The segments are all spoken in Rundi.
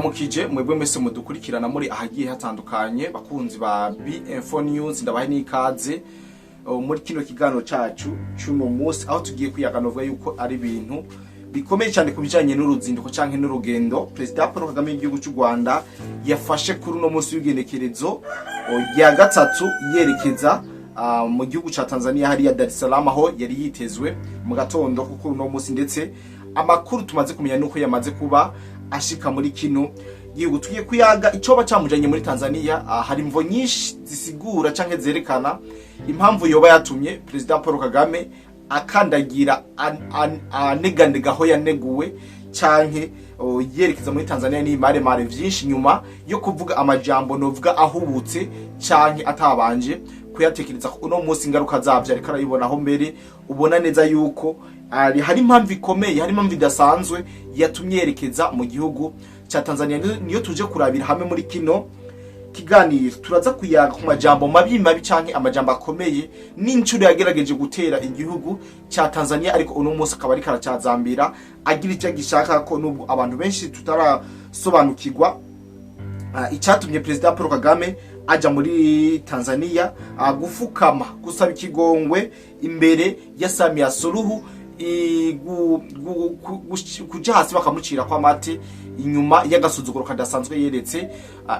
Mukije mwebwe mwese mudukurikirana muri ahagiye hatandukanye, bakunzi ba B-Info News, ndabahe n'ikaze muri kino kiganiro cacu c'uno munsi, aho tugiye kwiyaga novuga yuko ari ibintu bikomeye cyane ku bijanye n'uruzinduko canke n'urugendo Perezida Paul Kagame w'igihugu cy'u Rwanda yafashe kuri uno munsi w'igenekerezo rya 3, yerekeza mu gihugu ca Tanzania, hariya Dar es Salaam, aho yari yitezwe mu gatondo kuko uno munsi. Ndetse amakuru tumaze kumenya nuko yamaze kuba ashika muri kino gihugu. Tugiye kuyaga icoba camujanye muri Tanzania. Hari imvo nyinshi zisigura canke zerekana impamvu yoba yatumye Perezida Paul Kagame akandagira aneganega aho yaneguwe canke yerekeza muri Tanzania n'imaremare vyinshi, nyuma yo kuvuga amajambo novuga ahubutse canke atabanje kuyatekereza. Ko uno munsi ingaruka zavyo ariko arayibonaho, mbere ubona neza yuko hari impamvu ikomeye, hari impamvu idasanzwe yatumye yerekeza mu gihugu ca Tanzania. Niyo tuje kurabira hamwe muri kino kiganiro. Turaza kuyaga ku majambo mabi mabi canke amajambo akomeye n'incuro yagerageje gutera igihugu ca Tanzania, ariko uno munsi akaba ariko aracazambira agira icyo agishaka ko, nubwo abantu benshi tutarasobanukirwa icatumye Perezida Paul Kagame aja muri Tanzania gufukama gusaba ikigongwe imbere ya Samia Suluhu, kuja hasi bakamucira kwa mate inyuma y'agasuzuguro kadasanzwe yeretse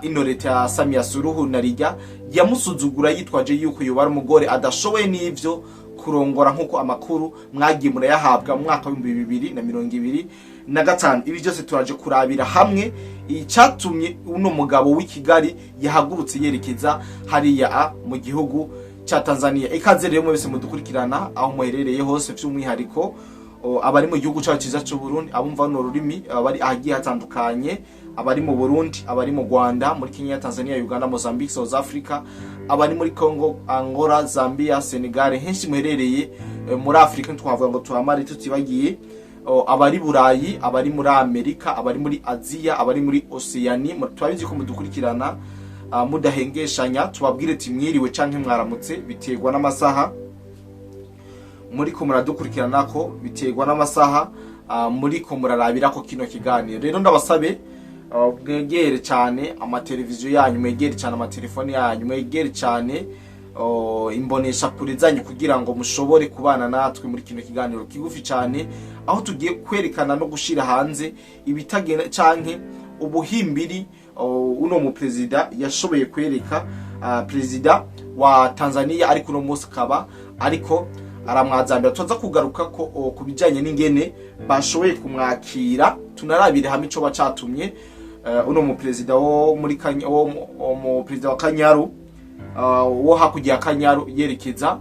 ino leta ya Samia Suluhu, narirya yamusuzugura yitwaje yuko yoba ari umugore adashoboye n'ivyo kurongora, nk'uko amakuru mwagiye murayahabwa mu mwaka w'2025. Ibi byose turaje kurabira hamwe icatumye uno mugabo w'i Kigali yahagurutse yerekeza hariya mu gihugu ca Tanzania. Ikaze rero mwese mudukurikirana aho muherereye hose, by'umwihariko abari mu gihugu cyacu cyiza cy'u Burundi, abumva runo rurimi, abari ahagiye hatandukanye, abari mu Burundi, abari mu Rwanda, muri Kenya, Tanzania, Uganda, Mozambique, South Africa, abari muri Congo, Angola, Zambia, Senegal, henshi muherereye muri Afrika, twavuga ngo tuhamare tutibagiye abari Burayi, abari muri Amerika, abari muri Aziya, abari muri Oceania. Turabizi ko mudukurikirana mudahengeshanya. Tubabwire ati mwiriwe canke mwaramutse, biterwa n'amasaha muriko muradukurikirana ko, biterwa n'amasaha muriko murarabira ko kino kiganiro. Rero ndabasabe mwegere cyane amateleviziyo yanyu, mwegere cyane amatelefoni yanyu, mwegere cyane imbonesha kure zanyu, kugira ngo mushobore kubana natwe muri kino kiganiro kigufi cyane, aho tugiye kwerekana no gushira hanze ibitagenda canke ubuhimbiri uno mu perezida yashoboye kwereka perezida wa Tanzania, ariko uno munsi akaba ariko aramwazambira. Tuza kugaruka ko ku bijyanye n'ingene bashoboye kumwakira, tunarabire hamwe ico bacatumye uno mu perezida wo muri Kanya, wo mu perezida wa Kanyaru, wo hakurya ya Kanyaru, yerekeza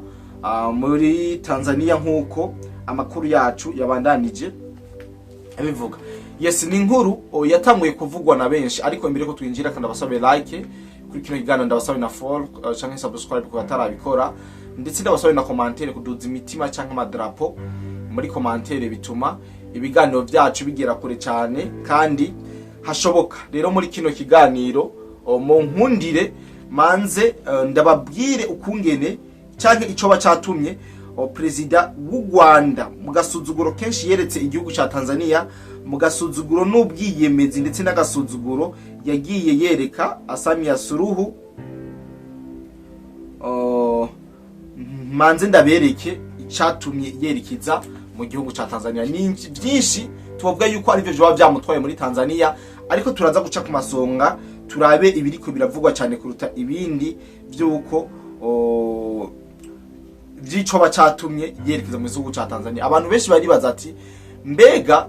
muri Tanzania, nk'uko amakuru yacu yabandanije abivuga. Yes, ni inkuru yatanguye kuvugwa na benshi, ariko imbere ko twinjira, kandi abasabe like kuri kino kiganiro, ndabasabe na follow canke subscribe ku batarabikora, ndetse ndabasabe na commentaire, kuduza imitima canke amadarapo muri commentaire bituma ibiganiro vyacu bigera kure cyane kandi hashoboka. Rero muri kino kiganiro mu nkundire manze ndababwire ukungene canke ico bacatumye perezida w'u Rwanda, mu gasuzuguro kenshi yeretse igihugu ca Tanzania, mu gasuzuguro n'ubwiyemezi ndetse n'agasuzuguro yagiye yereka Samia Suluhu. Manze ndabereke icatumye yerekeza mu gihugu ca Tanzania. Ni byinshi tubavuga yuko arivyo vyoba vyamutwaye muri Tanzania, ariko turaza guca ku masonga, turabe ibiriko biravugwa cyane kuruta ibindi vy'uko vy'ico bacatumye yerekeza mu gihugu ca Tanzania. Abantu benshi baribaza ati: mbega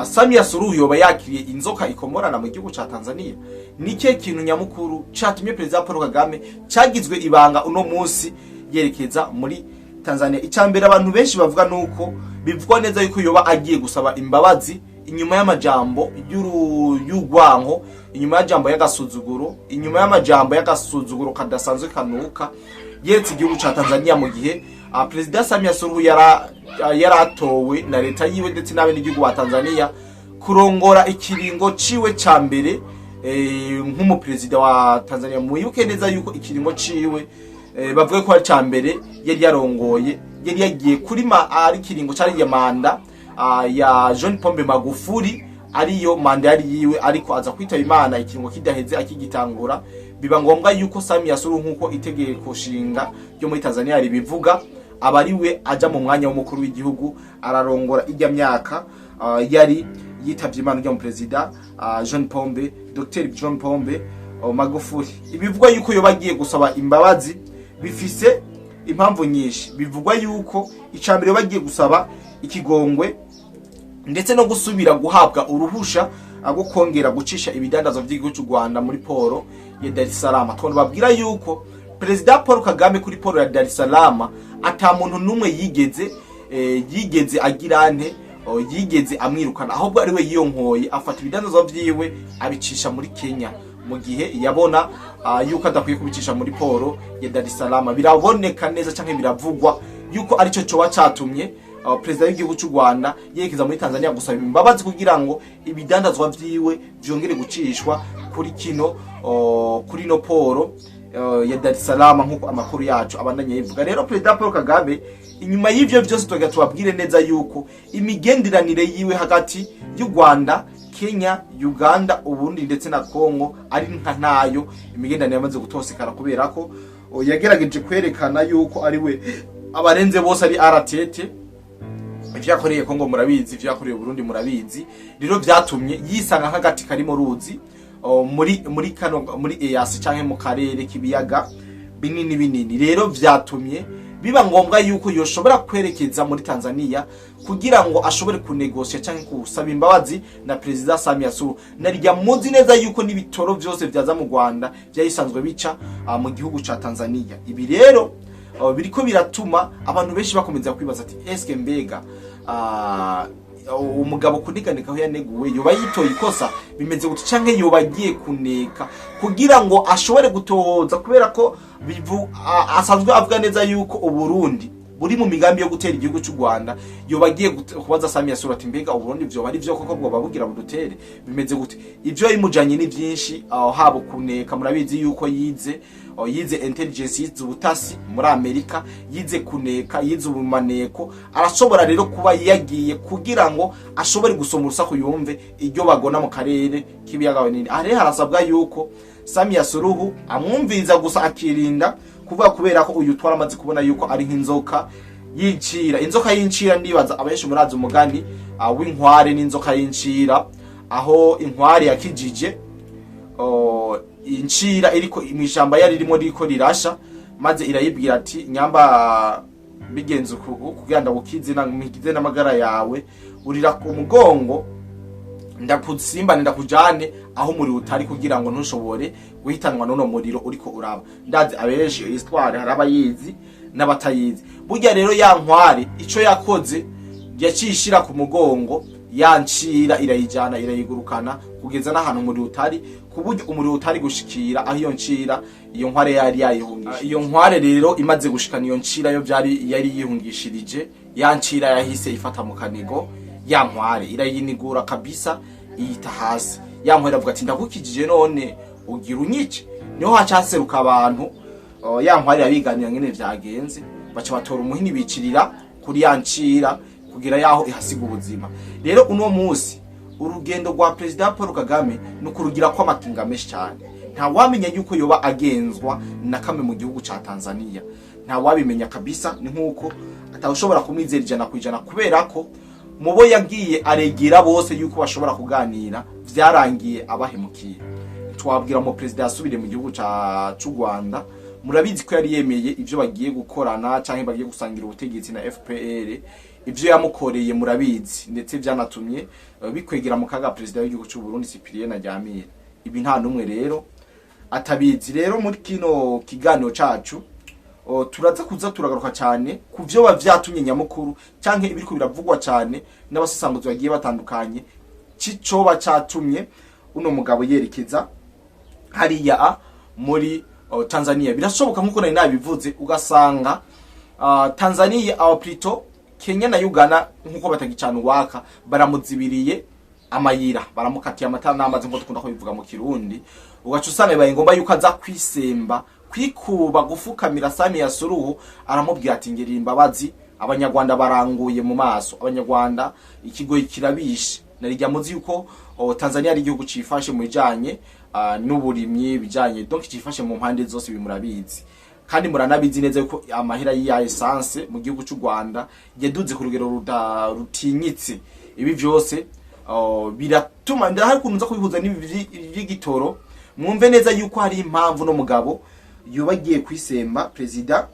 Samia Suluhu yoba yakiriye inzoka ikomorana mu gihugu ca Tanzania? Ni kihe kintu nyamukuru catumye Perezida Paul Kagame cagizwe ibanga uno munsi yerekeza muri Tanzania? Icya mbere abantu benshi bavuga nuko bivugwa neza yuko yoba agiye gusaba imbabazi inyuma y'amajambo y'urwanko, inyuma y'amajambo y'agasuzuguro, inyuma y'amajambo y'agasuzuguro kadasanzwe kanuka yeretse igihugu ca Tanzania, mu gihe Perezida Samia Suluhu yaratowe na leta yiwe ndetse n'abenegihugu ba Tanzania kurongora ikiringo ciwe ca mbere nk'umuperezida wa Tanzania. Mwibuke neza yuko ikiringo ciwe bavuga ko ari ca mbere yari yarongoye, yari yagiye kuri ma ari ikiringo cari ya manda ya John Pombe Magufuli. Ariyo manda yari yiwe, ariko aza kwitaba Imana ikiringo kidaheze akigitangura. Biba ngombwa yuko Samia Suluhu, nkuko itegeko shinga ryo muri Tanzania ribivuga, aba ari we aja mu mwanya w'umukuru w'igihugu, ararongora ijya myaka yari yitavye Imana ujya mu perezida John Pombe, Dr John Pombe Magufuli. Ibivugwa yuko yoba agiye gusaba imbabazi bifise impamvu nyinshi. Bivugwa yuko icambere yoba agiye gusaba ikigongwe ndetse no gusubira guhabwa uruhusha rwo kongera gucisha ibidandazwa vy'igihugu cy'u Rwanda muri port ya Dar es Salaam. Twabona babwira yuko Perezida Paul Kagame kuri port ya Dar es Salaam ata muntu numwe yigeze agira nte yigeze amwirukana, ahubwo ari we yiyonkoye afata ibidandazwa vyiwe abicisha muri Kenya mu gihe yabona yuko adakwiye kubicisha muri port ya Dar es Salaam. Biraboneka neza canke biravugwa yuko arico coba catumye perezida w'igihugu cy'u Rwanda yerekeza muri Tanzania gusaba imbabazi kugira ngo ibidandazwa vyiwe vyongere gucishwa kuri no port ya Dar es Salaam, nkuko amakuru yacu abandanya yivuga. Rero Perezida Paul Kagame, inyuma y'ivyo vyose, tugira tubabwire neza yuko imigenderanire yiwe hagati y'u Rwanda, Kenya, Uganda, Uburundi ndetse na Congo ari nka ntayo. Imigenderanire yamaze gutosekara kubera ko yagerageje kwerekana yuko ari we abarenze bose, ari RTT. Ivyo yakoreye Kongo murabizi, ivyo yakoreye Burundi murabizi. Rero vyatumye yisanga nk'agati kari mu ruzi muri kano muri EAC canke mu karere k'ibiyaga binini binini. Rero vyatumye biba ngombwa yuko yoshobora kwerekeza muri Tanzania kugira ngo ashobore kunegosia canke gusaba imbabazi na Perezida Samia Suluhu. Narirya muzi neza yuko n'ibitoro vyose vyaza mu Rwanda vyayisanzwe bica mu gihugu ca Tanzania. Ibi rero biriko biratuma abantu benshi bakomeza kwibaza ati: "Eske mbega umugabo kuniganika aho yaneguwe yoba yitoye ikosa bimeze gute, canke yoba agiye kuneka kugira ngo ashobore gutohoza?" Kubera ko asanzwe avuga neza yuko Uburundi buri mu migambi yo gutera igihugu cy'u Rwanda, yoba agiye kubaza Samia Suluhu ati: "Mbega Uburundi vyoba ari vyo koko bwoba bugira budutere? Bimeze gute?" Ivyo bimujanye ni vyinshi aho habo kuneka. Murabizi yuko yize intelligence, yize ubutasi muri Amerika, yize kuneka, yize ubumaneko. Arashobora rero kuba yagiye kugira ngo ashobore gusoma urusaku, yumve iryo bagona mu karere k'ibiyaga binini. Aha rero harasabwa yuko Samia Suluhu amwumviriza gusa, akirinda kuvuga, kubera ko uyu twaramaze kubona yuko ari nk'inzoka y'incira. Inzoka y'incira, ndibaza abenshi murazi umugani w'inkware n'inzoka y'incira, aho inkware yakijije incira iriko mw'ishamba yari ririmo ririko rirasha, maze irayibwira ati: "Nyamba bigenze uku kugira ndagukize na mpigize n'amagara yawe, urira ku mugongo ndakusimbane, ndakujane aho umuriro utari, kugira ngo ntushobore guhitanwa n'uno muriro uriko uraba." Ndazi abenshi iyo histoire hari abayizi n'abatayizi. Burya rero ya nkware ico yakoze, yaciye ishira ku mugongo ya ncira, irayijana, irayigurukana kugeza n'ahantu umuriro utari, ku buryo umuriro utari gushikira aho iyo ncira iyo nkware yari yayihungishije. Iyo nkware rero imaze gushikana iyo ncira yo vyari yari yihungishirije, ya ncira yahise ifata mu kanigo ya nkware, irayinigura kabisa, iyita hasi. Ya nkware iravuga ati: "Ndagukijije none ugira unyice?" Niho haca haseruka abantu. Ya nkware irabiganira ngene vyagenze, baca batora umuhini bicirira kuri ya ncira kugira yaho ihasiga ubuzima. Rero uno munsi urugendo rwa Perezida Paul Kagame ni ukurugira kw'amakinga menshi cyane. Nta wamenya yuko yoba agenzwa na kamwe mu gihugu ca Tanzania, nta wabimenya kabisa. Ni nkuko atawushobora kumwizera 100%, kubera ko mubo yagiye aregera bose yuko bashobora kuganira vyarangiye abahemukiye. Twabwira mu perezida yasubiriye mu gihugu ca c'u Rwanda, murabizi ko yari yemeye ivyo bagiye gukorana canke bagiye gusangira ubutegetsi na FPR. Ivyo yamukoreye murabizi, ndetse vyanatumye bikwegera mu kaga perezida w'igihugu c'u Burundi Cyprien Ntaryamira. Ibi nta numwe rero atabizi. Rero muri kino kiganiro cacu turaza kuza turagaruka cyane ku vyo bavyatumye nyamukuru canke ibiriko biravugwa cyane n'abasesanguzi bagiye batandukanye cicoba catumye uno mugabo yerekeza hariya muri Tanzania. Birashoboka, nkuko nari nabivuze, ugasanga Tanzania aho plutôt Kenya na Uganda, nkuko batagicana uwaka, baramuzibiriye amayira, baramukatiye amatara n'amazi, nkuko dukunda kubivuga mu Kirundi. Ugaca usanga bibaye ngombwa yuko aza kwisemba, kwikuba, gufukamira Samia Suluhu, aramubwira ati: "Ngirira imbabazi, Abanyarwanda baranguye mu maso, Abanyarwanda ikigoyi kirabishe." Narijya muzi yuko Tanzania ari igihugu cifashe mu bijanye n'uburimyi, bijanye, donc cifashe mu mpande zose. Bimurabizi kandi muranabizi neza yuko amahera ya essence mu gihugu cy'u Rwanda yaduze ku rugero rutinyitse. Ibi vyose biratuma ndahari ukuntu nza kubihuza n'ibi vy'igitoro. Mwumve neza yuko hari impamvu no mugabo yoba agiye kwisemba perezida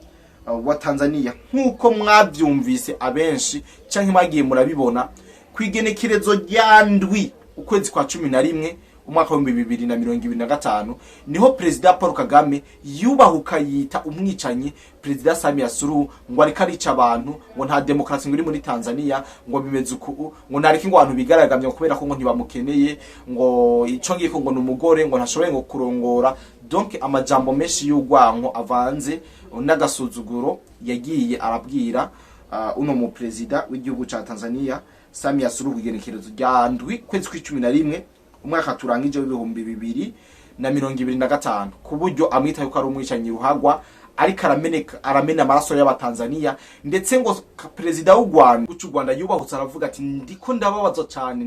wa Tanzania. Nk'uko mwavyumvise abenshi canke mwagiye murabibona, kwigenekerezo rya 7 ukwezi kwa 11 umwaka wa 2025, niho perezida Paul Kagame yubahuka yita umwicanyi perezida Samia Suluhu, ngo ariko arica abantu, ngo nta demokarasi ngo iri muri Tanzania, ngo bimeze uku, ngo ntareke ngo abantu bigaragambye kubera ko ngo ntibamukeneye, ngo ico ngiko ngo ni umugore, ngo ntashoboye ngo kurongora. Donc amajambo menshi y'urwanko avanze n'agasuzuguro yagiye arabwira uno mu perezida w'igihugu ca Tanzania Samia Suluhu, igenekerezo rya 7 kwezi kw'icumi na rimwe umwaka turangije w'2025, ku buryo amwita yuko ari umwicanyi ruhagwa, ariko arameneka, aramena amaraso y'Abatanzania. Ndetse ngo perezida w'u Rwanda cy'u Rwanda yubahutse aravuga ati: "Ndiko ndababazwa cyane,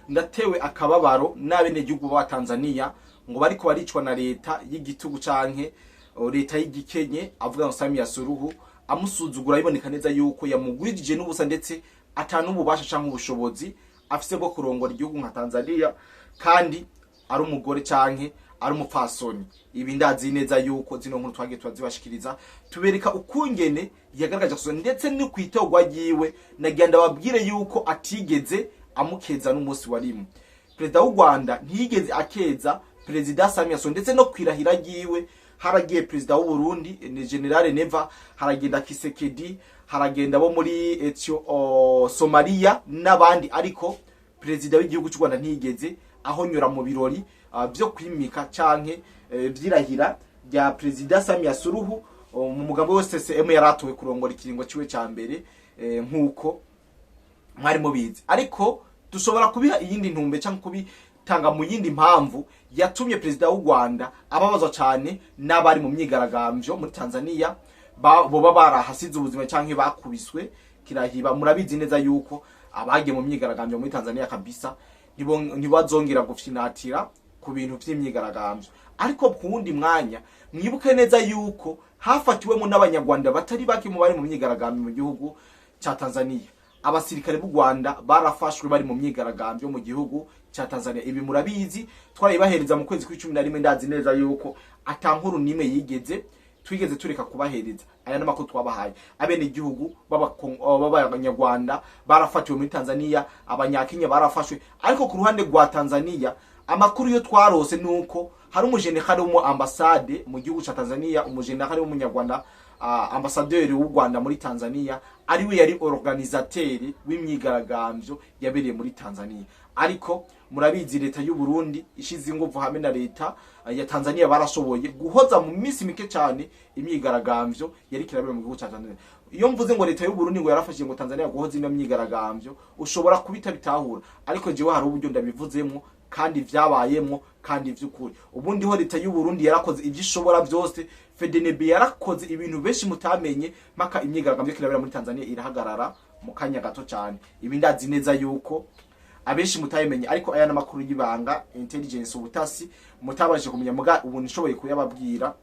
ndatewe akababaro n'abenegihugu b'Abatanzania ngo bariko baricwa na leta y'igitugu canke leta y'igikenye." Avuga ngo Samia Suluhu amusuzugura, biboneka neza yuko yamugwijije n'ubusa, ndetse atanu ububasha canke ubushobozi afise bwo kurongora igihugu nka Tanzania, kandi ari umugore canke ari umupfasoni. Ibi ndazi neza yuko zino nkuru twagiye turazibashikiriza, tubereka ukungene yagaragaje gusa, ndetse no kwitorwa ryiwe. Nagira ndababwire yuko atigeze amukeza n'umunsi warimwe. Perezida w'u Rwanda ntiyigeze akeza perezida Samia Suluhu, ndetse no kwirahira ryiwe haragiye perezida w'u Burundi ni General Neva, haragenda Kisekedi, haragenda bo muri Somalia n'abandi, ariko perezida w'igihugu cy'u Rwanda ntiyigeze ahonyora mu birori vyo kwimika canke vyirahira rya perezida Samia Suluhu mu mugambo wose CCM yaratowe kurongora ikiringo ciwe ca mbere, nkuko mwari mubizi. Ariko dushobora kubiha iyindi ntumbe cyangwa kubitanga mu yindi mpamvu yatumye perezida w'u Rwanda ababazwa cyane n'abari mu myigaragambyo muri Tanzania, boba barahasize ubuzima canke bakubiswe kirahiba. Murabizi neza yuko abagiye mu myigaragambyo muri Tanzania kabisa ntibazongera gufyinatira ku bintu vy'imyigaragambyo. Ariko ku wundi mwanya, mwibuke neza yuko hafatiwemo n'Abanyarwanda batari bake mu bari mu myigaragambyo mu gihugu ca Tanzania. Abasirikare b'u Rwanda barafashwe bari mu myigaragambyo mu gihugu ca Tanzania. Ibi murabizi, twarabibahereza mu kwezi kw'11. Ndazi neza yuko ata nkuru n'imwe yigeze twigeze tureka kubahereza. Aya n'amakuru twabahaye. Abenegihugu b'Abanyarwanda barafatiwe muri Tanzania, Abanyakenya barafashwe. Ariko ku ruhande rwa Tanzania, amakuru yo twarose nuko hari umujenerali wo mu ambasade mu gihugu ca Tanzania, umujenerali w'Umunyarwanda, ambasaderi w'u Rwanda muri Tanzania, ariwe yari organisateur w'imyigaragambyo yabereye muri Tanzania. Ariko murabizi, leta y'u Burundi ishize inguvu hamwe na leta ya Tanzania, barashoboye guhoza mu minsi mike cyane imyigaragambyo yari kirabera mu gihugu ca Tanzania. Iyo mvuze ngo leta y'u Burundi ngo yarafashije ngo Tanzania guhoza ino myigaragambyo, ushobora kubita bitahura, ariko jewe hari uburyo ndabivuzemo kandi vyabayemwo kandi vy'ukuri. Ubundi ho leta y'u Burundi yarakoze ivyo ishobora byose, FDNB yarakoze ibintu benshi mutamenye, maka imyigaragambyo kirabera muri Tanzania irahagarara mu kanya gato cyane. Ibi ndazi neza yuko abenshi mutabimenye, ariko aya n'amakuru y'ibanga, intelligence, ubutasi mutabashije kumenya. Muga ubu nishoboye kuyababwira,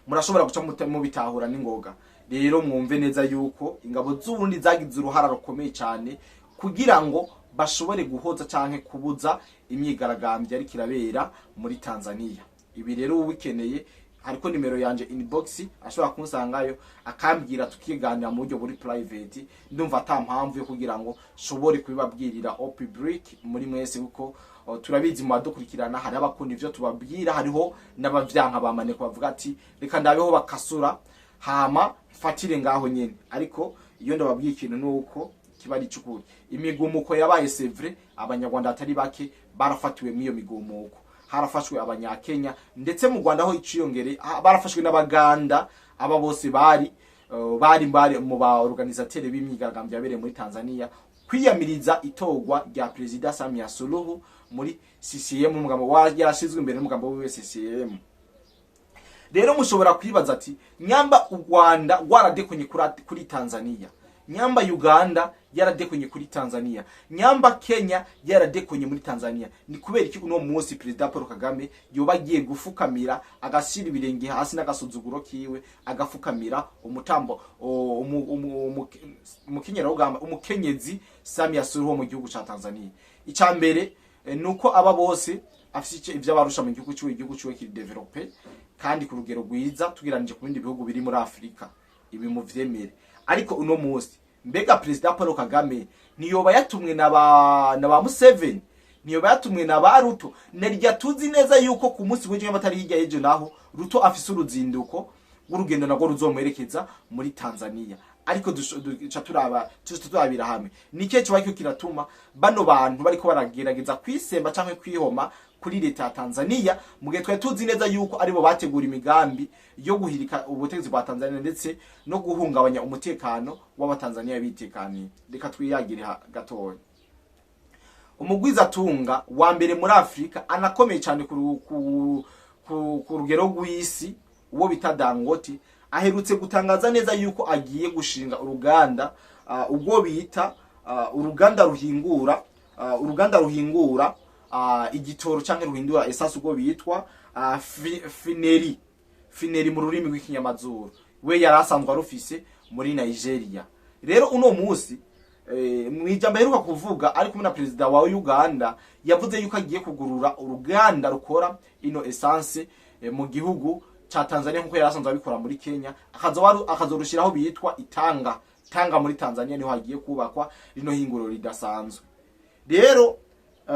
murashobora guca mubitahura n'ingoga. Rero mwumve neza yuko ingabo z'Uburundi zagize uruhara rukomeye cyane kugira ngo bashobore guhoza canke kubuza imyigaragambyo ariko irabera muri Tanzania. Ibi rero ubikeneye, hariko nimero yanje inbox, ashobora kunsangayo akambwira tukiganira mu buryo buri private. Ndumva ata mpamvu yo kugira ngo shobore kubibabwirira au public muri mwese, kuko turabizi mu badukurikirana hari abakunda ivyo tubabwira, hariho n'abavyanka bamaneko bavuga ati: "Reka ndabeho bakasura hama mfatire ngaho nyene." Ariko iyo ndababwiye ikintu nuko kiba ari icukuri. Imigumuko yabaye, c'est vrai, Abanyarwanda atari bake barafatiwe muri iyo migumuko, harafashwe Abanyakenya, ndetse mu Rwanda ho iciyongere barafashwe n'Abaganda. Aba bose bari mu ba organisateur b'imyigaragambyo yabereye muri Tanzania kwiyamiriza itorwa rya perezida Samia Suluhu muri CCM, umugambo wa yarashizwe imbere n'umugambo wiwe CCM. Rero mushobora kwibaza ati: nyamba u Rwanda rwaradekonye kuri Tanzania, Nyamba Uganda yaradekonye kuri Tanzania, nyamba Kenya yaradekonye muri Tanzania, ni kubera iki uno munsi Perezida Paul Kagame yoba agiye gufukamira, agashyira ibirenge hasi n'agasuzuguro kiwe, agafukamira umutambo umukenyera w'ugamba, umukenyezi Samia Suluhu wo mu gihugu ca Tanzania? Icya mbere nuko aba bose afise ivyo abarusha mu gihugu ciwe. Igihugu ciwe kiri développé kandi ku rugero rwiza tugereranije ku bindi bihugu biri muri Afurika, ibi muvyemere. Ariko uno munsi, mbega Perezida Paul Kagame ntiyoba yatumwe na ba Museveni? Ntiyoba yatumwe na ba Ruto? Narya tuzi neza yuko ku munsi w'ejo, batari hirya y'ejo, naho Ruto afise uruzinduko rw'urugendo narwo ruzomwerekeza muri Tanzania. Ariko duca turaba, tuca turabira hamwe ni ikihe kiba kiriko kiratuma bano bantu bariko baragerageza kwisemba canke kwihoma kuri leta ya Tanzania, mu gihe twari tuzi neza yuko aribo bategura imigambi yo guhirika ubutegetsi bwa Tanzania ndetse no guhungabanya umutekano w'Abatanzania bitekaniye. Reka twiyagire gatoya. Umugwizatunga wa mbere muri Afurika anakomeye cyane ku rugero rw'isi, uwo bita Dangote, aherutse gutangaza neza yuko agiye gushinga uruganda, ubwo bita uruganda ruhingura igitoro cyangwa ruhindura essence, ubwo bitwa refinery mu rurimi rw'ikinyamazuru. We yari asanzwe arufise muri Nigeria. Rero uno munsi, mu ijambo aheruka kuvuga ari kumwe na perezida wa Uganda, yavuze yuko agiye kugurura uruganda rukora ino essence mu gihugu ca Tanzania, nkuko yari asanzwe abikora muri Kenya, akazorushiraho bitwa Itanga, Tanga muri Tanzania, niho hagiye kubakwa rino hinguriro ridasanzwe. Rero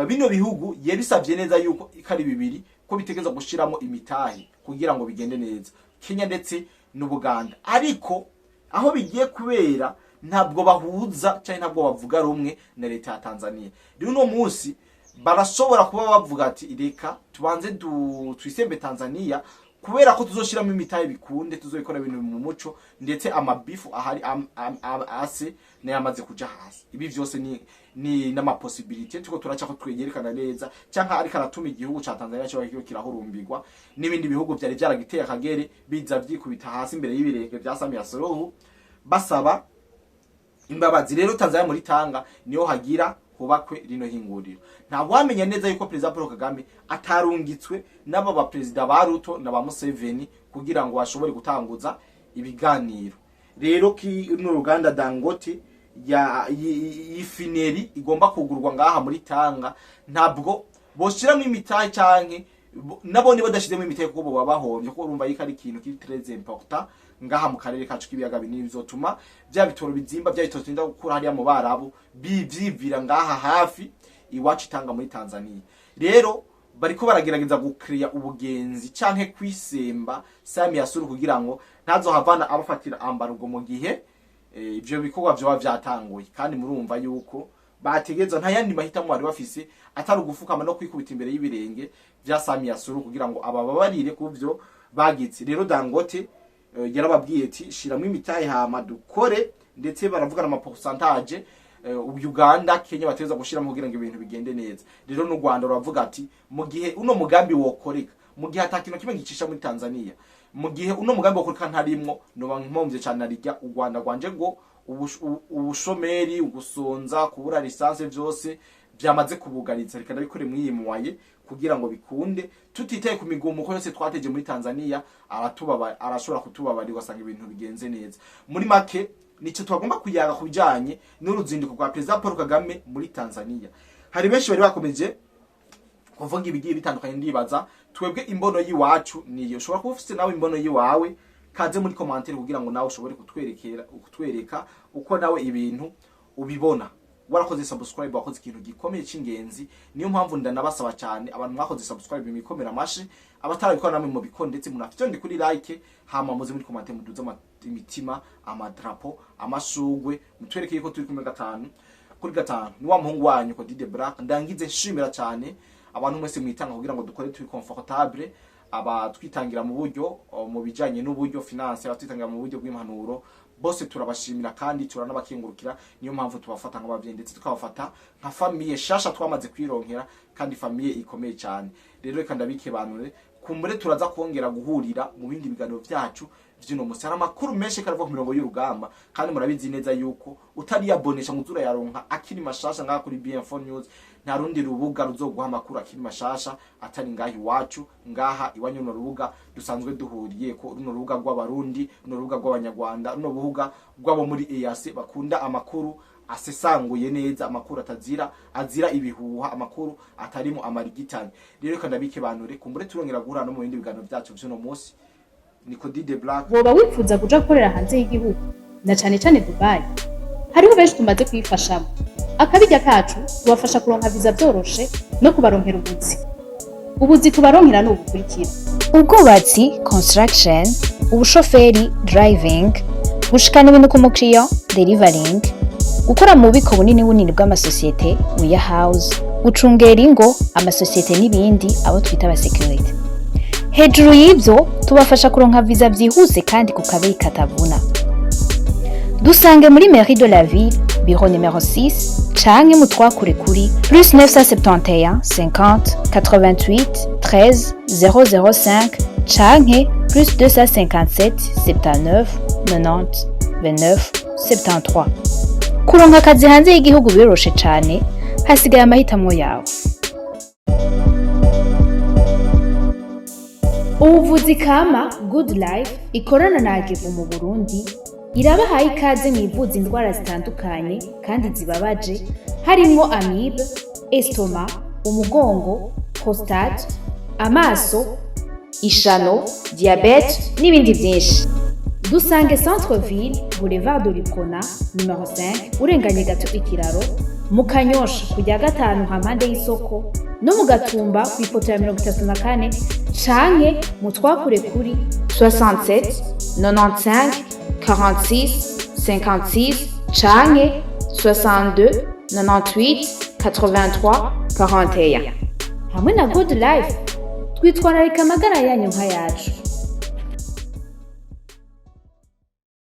bino bihugu yabisabye neza yuko ari bibiri ko bitegeza gushiramo imitahe kugira ngo bigende neza, Kenya ndetse n'Ubuganda. Ariko aho bigiye kubera ntabwo bahuza cyangwa ntabwo bavuga rumwe na leta ya Tanzania. Rero uno munsi barashobora kuba bavuga ati: "Reka tubanze twisembe Tanzania, kubera ko tuzoshiramo imitahe bikunde, tuzobikora ibintu mu muco, ndetse amabifu ahari ase nayamaze kuja hasi." Ibi vyose ni n'ama possibilité tuko turaca ko twegerekana neza, canka ariko aratuma igihugu ca Tanzania cyo kiriko kirahurumbirwa n'ibindi bihugu vyari vyaragiteye akagere, biza vyikubita hasi imbere y'ibirenge vya Samia Suluhu basaba imbabazi. Rero Tanzania muri Tanga niho hagira hubakwe rino hinguriro. Nta wamenya neza yuko Perezida Paul Kagame atarungitswe n'aba ba perezida ba Ruto na ba Museveni kugira ngo bashobore gutanguza ibiganiro. Rero ki runo ruganda Dangote ya refinery igomba kugurwa ngaha muri Tanga, ntabwo boshiramo imitahe canke nabo niba badashizemo imitahe, kuko boba bahombye, kuko urumva yuko ari ikintu kiri très important ngaha mu karere kacu k'ibiyaga binini, bizotuma bya bitoro bizimba, bya bitoro turinda gukura hariya mu Barabu, bivyivira ngaha hafi iwacu Itanga muri Tanzania. Rero bariko baragerageza gukreya ubugenzi canke kwisemba Samia Suluhu kugira ngo ntazohavana abafatira embargo mu gihe ivyo bikorwa vyoba vyatanguye. Kandi murumva yuko bategerezwa, nta yandi mahitamo bari bafise atari ugufukama no kwikubita imbere y'ibirenge vya Samia Suluhu kugira ngo abababarire kuvyo bagize. Rero Dangote yarababwiye ati: "Shiramwo imitahe hama dukore." Ndetse baravugana ama pourcentage Uganda, Kenya bategerezwa gushiramo kugira ngo ibintu bigende neza. Rero n'u Rwanda ruravuga ati: "Mu gihe uno mugambi wokoreka, mu gihe ata kintu kimwe gicisha muri Tanzania, mu gihe uno mugambi wokoreka ntarimwo, noba nkomvye cane." Narirya u Rwanda rwanje ngo ubushomeri, ugusonza, kubura lisansi, vyose vyamaze kubugariza, reka ndabikore mwiyimuwaye kugira ngo bikunde, tutitaye ku migumuko yose twateje muri Tanzania." Aratubaba, arashobora kutubabarira, ugasanga ibintu bigenze neza. Muri make, nico twagomba kuyaga ku bijanye n'uruzinduko rwa Perezida Paul Kagame muri Tanzania. Hari benshi bari bakomeje kuvuga ibigiye bitandukanye. Ndibaza twebwe imbono y'iwacu niyo. Ushobora kuba ufite nawe imbono y'iwawe, kaze muri commentaire kugira ngo nawe ushobore kutwerekera, kutwereka uko nawe ibintu ubibona. Warakoze subscribe, wakoze ikintu gikomeye cy'ingenzi. Niyo mpamvu ndanabasaba cyane abantu mwakoze subscribe, imikomera amashi, abatarabikora namwe mubikora, ndetse munafite ndi kuri like, hama muze muri commentaire muduze imitima, amadrapo, amashugwe, mutwereke yuko turi kumwe gatanu kuri gatanu. Ni wa muhungu wanyu Codide Black. Ndangize nshimira cyane abantu mwese mwitanga kugira ngo dukore turi confortable, abatwitangira mu buryo mu bijanye n'uburyo finance, abatwitangira mu buryo bw'impanuro, bose turabashimira kandi turanabakengurukira. Niyo mpamvu tubafata nk'abavyeyi, ndetse tukabafata nka famille shasha twamaze kwironkera, kandi famille ikomeye cyane. Rero reka ndabikebanure. Kumbure turaza kongera guhurira mu bindi biganiro vyacu vy'uno musi. Hari amakuru menshi karavuga ku mirongo y'urugamba, kandi murabizi neza yuko utariyabonesha ngo urayaronka akiri mashasha ngaha kuri BM4 News. Nta rundi rubuga ruzoguha amakuru akiri mashasha atari ngaha iwacu, ngaha iwanyu. Runo rubuga dusanzwe duhuriye ko, runo rubuga rw'Abarundi, runo rubuga rw'Abanyarwanda, runo rubuga rw'abo muri EAC bakunda amakuru asesanguye neza, amakuru atazira azira ibihuha, amakuru atarimo amarigitanye. Rero reka ndabikebanure, kumbure turongera guhura no mu bindi biganiro vyacu vy'uno musi. Niko Dide Black. Woba wifuza kuja gukorera hanze y'igihugu, na cane cane Dubai? Hariho benshi tumaze kuyifashamo. Akabirya kacu tubafasha kuronka viza vyoroshe no kubaronkera ubuzi. Ubuzi tubaronkera ni ubukurikira: ubwubatsi, construction, ubushoferi, driving, gushikana ibintu ku mukiriya, delivering, gukora mu bubiko bunini bunini bw'amasosiyete, warehouse, gucungera ingo, amasosiyete n'ibindi, abo twita abasécurité. Hejuru y'ibyo, tubafasha kuronka viza byihuse kandi ku kabeyi katavuna. Dusange muri mairie de la ville, bureau numéro 6, canke mutwakure kuri +971 50 88 13 005 canke +257 79 90 29 73. Kuronka akazi hanze y'igihugu biroroshe cane, hasigaye amahitamo yawe. Ubuvuzi kama Good Life ikorana na Agevu mu Burundi irabahaye ikaze mu ivuza indwara zitandukanye kandi zibabaje, harimwo amibe, estomac, umugongo, prostate, amaso, ishano, diabète n'ibindi byinshi. Dusange Centre Ville, Boulevard de l'Uprona numéro 5, urenganye gato ikiraro, mu Kanyosha kujya gatanu hampande y'isoko, no mu Gatumba ku ipoto ya 34, canke mu twakure kuri 67 95 46 56 canke 62 98 83 41. Hamwe na Good Life twitwararika amagara yanyu nk'ayacu.